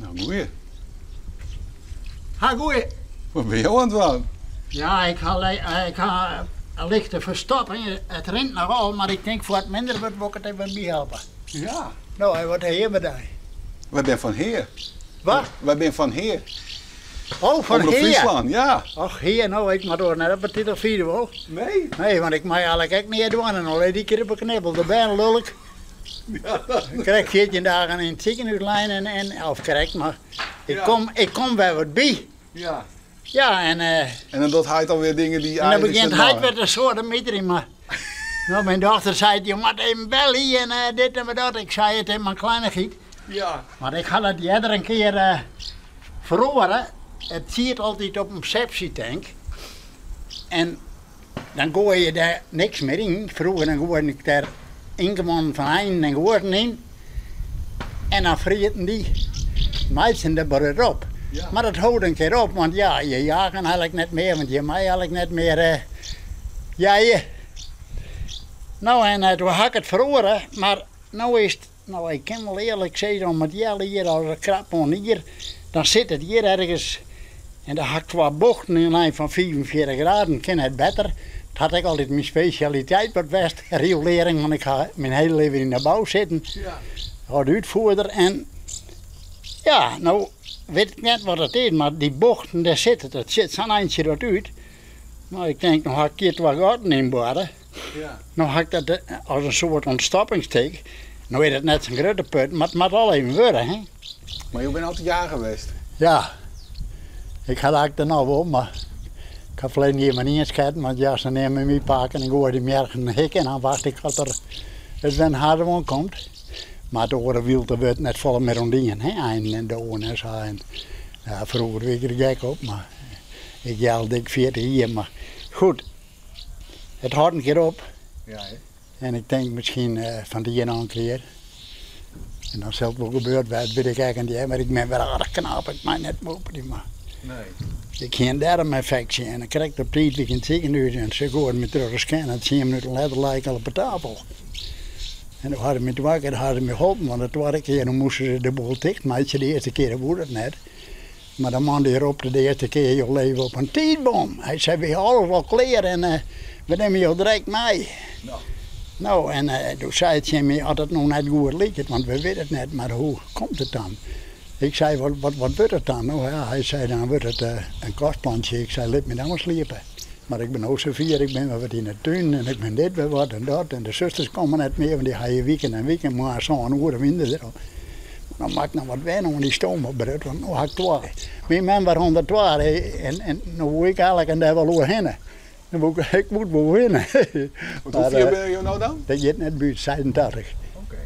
Nou, goeie. Ha, goeie. Wat binne jo oan it dwaan? Ja, ik ha, ik ha in lichte ferstopping. It rint noch al, mar ik tink foar it minder wurdt, wol ik it even byhelpe. Ja. No, en wat ha jim dei? Wy binne fan Hea. Wat? Wy binne fan Hea. Oh, fan Omrop Hea. Fryslân, ja. Och, Hea, no, ik moat oars net op de titel fiere wol. Nee? Nee, want ik mei eigentlik ek neat dwaan en al dy kear op de knibbel. De bern lulk. Krekt 14 dagen yn it sikehûs lein en, en of krekt, mar ik kom, ik kom wer wat by. Ja. Ja, en... En dan docht heit alweer dingen dy't En dan eigentlik begjint net heit meie. wer te soademiterjen, mar no, myn dochter seit, je moatte even belje en dit en dat. Ik sei, it is mar in kleinichheid. Ja. Want ik ha dat earder in kear feroare. It siet altyd op in sepsitank en dan goaie je dêr niks mear yn. Froeger dan goaide ik dêr yngewanden fan einen en guozzen yn en dan frieten dy, meitsjen de brut op. Mar dat hold in kear op, want ja, je jagen eigentlik net mear, want je meie eigentlik net mear jeie. No en doe ha ik it feroare, mar no is it, no ik kin wol earlik sizze, om it healjier of krap oan in jier, dan sit it hjir ergens en dan ha ik twa bochten yn in lijn fan 45 graden, kin net better. It hat ek altyd myn spesjaliteit wat west, riolearring, want ik ha myn hiele libben yn de bou sitten, as útfoerder. En ja, no wit ik net wat it is, mar dy bochten, dêr sit it, it sit sa'n eintsje dat út. Mar ik tink, no ha ik hjir twa gatten yn boarre. No ha ik dat as in soart ûntstoppingsteken. No is it net sa'n grutte put, mar it moat al even wurde, hè. Mar jo binne altyd jager west? Ja. Ik ha der noch wol, mar ik ha ferleden jier mar ien sketten, want ja, se neame my pake en goai de mjergen in hik en dan wacht ik tot der ris wer in hazze oan komt. Mar it oare wyld der wurdt net folle mear oan dien, hè, einen en dowen en sa. En ja, froeger wie ik der gek op, mar ik jou al dik 40 jier, mar goed, it hâldt in kear op. Ja, hè? En ik tink miskien fan it jier noch in kear. En dan sil it wol gebeurd wêze, wit ik ek net, mar ik bin wer aardich knap, ik mei net moperje, mar Nee. ik hie in darmynfeksje en krekt op tiid wie ik yn it sikehûs en se goaiden my troch de scan en tsien minuten letter lei ik al op de tafel. En doe hawwe se my twa kear hawwe se my holpen, want de twadde kear dan moasten se de boel ticht meitsje, de earste kear woe dat net. Mar de man dy ropte de earste kear, jo leve op in tiidbom. Hy sei, wy ha alles al klear en we nimme jo direkt mei. No, en doe sei er tsjin my, as it no net goed liket, want we witte it net, mar hoe komt it dan? Ik sei, wat wurdt it dan? No ja, hy sei, dan wurdt it in kasplantsje. Ik sei, lit my dan mar sliepe. Mar ik bin no safier, ik bin wer wat yn de tún en ik bin dit wer wat en dat. En de susters komme net mear, want dy ha hjir wiken en wiken moarns sân oere wiene der al. No moat ik noch wat wenne oan dy stomabrut, want no ha ik twa. Myn mem waard 102 en no woe ik eigentlik en dêr wol oerhinne. Dan woe ik, ik moat wol winne. Want hoe fier binne jo no dan? Dat hjit net buert, 86. Oké.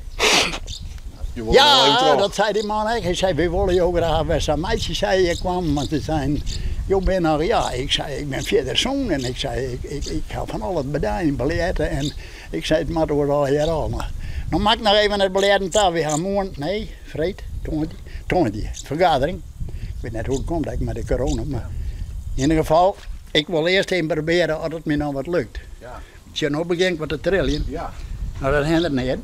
Jo wolle wol even Ja, troch. dat sei dy man ek. Hy sei, wy wolle jo graach wer sa meitsje, sei hy kwam, want se seinen, jo binne noch, ja, ik sei, ik bin fierder sûn en ik sei, ik, ik, ik ha fan alles bedien, biljerte en ik sei, it moat oer allegear al. Mar no moat ik noch even it biljerten ta. Wy ha moarn, nee, freed, tongersdei, tongersdei, fergadering. Ik wit net hoe't it komt ek mei de corona, mar yn ieder gefal, ik wol earst even probearje oft it my noch wat lukt. Sjoch, no begjin ik wat te triljen. No, dat hinderet neat.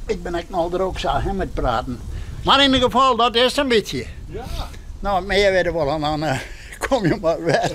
Ik bin ek noch drok sa, hè, mei it praten. Mar yn ieder gefal, dat is it in bytsje. No, mear witte wolle, dan kom je mar wer.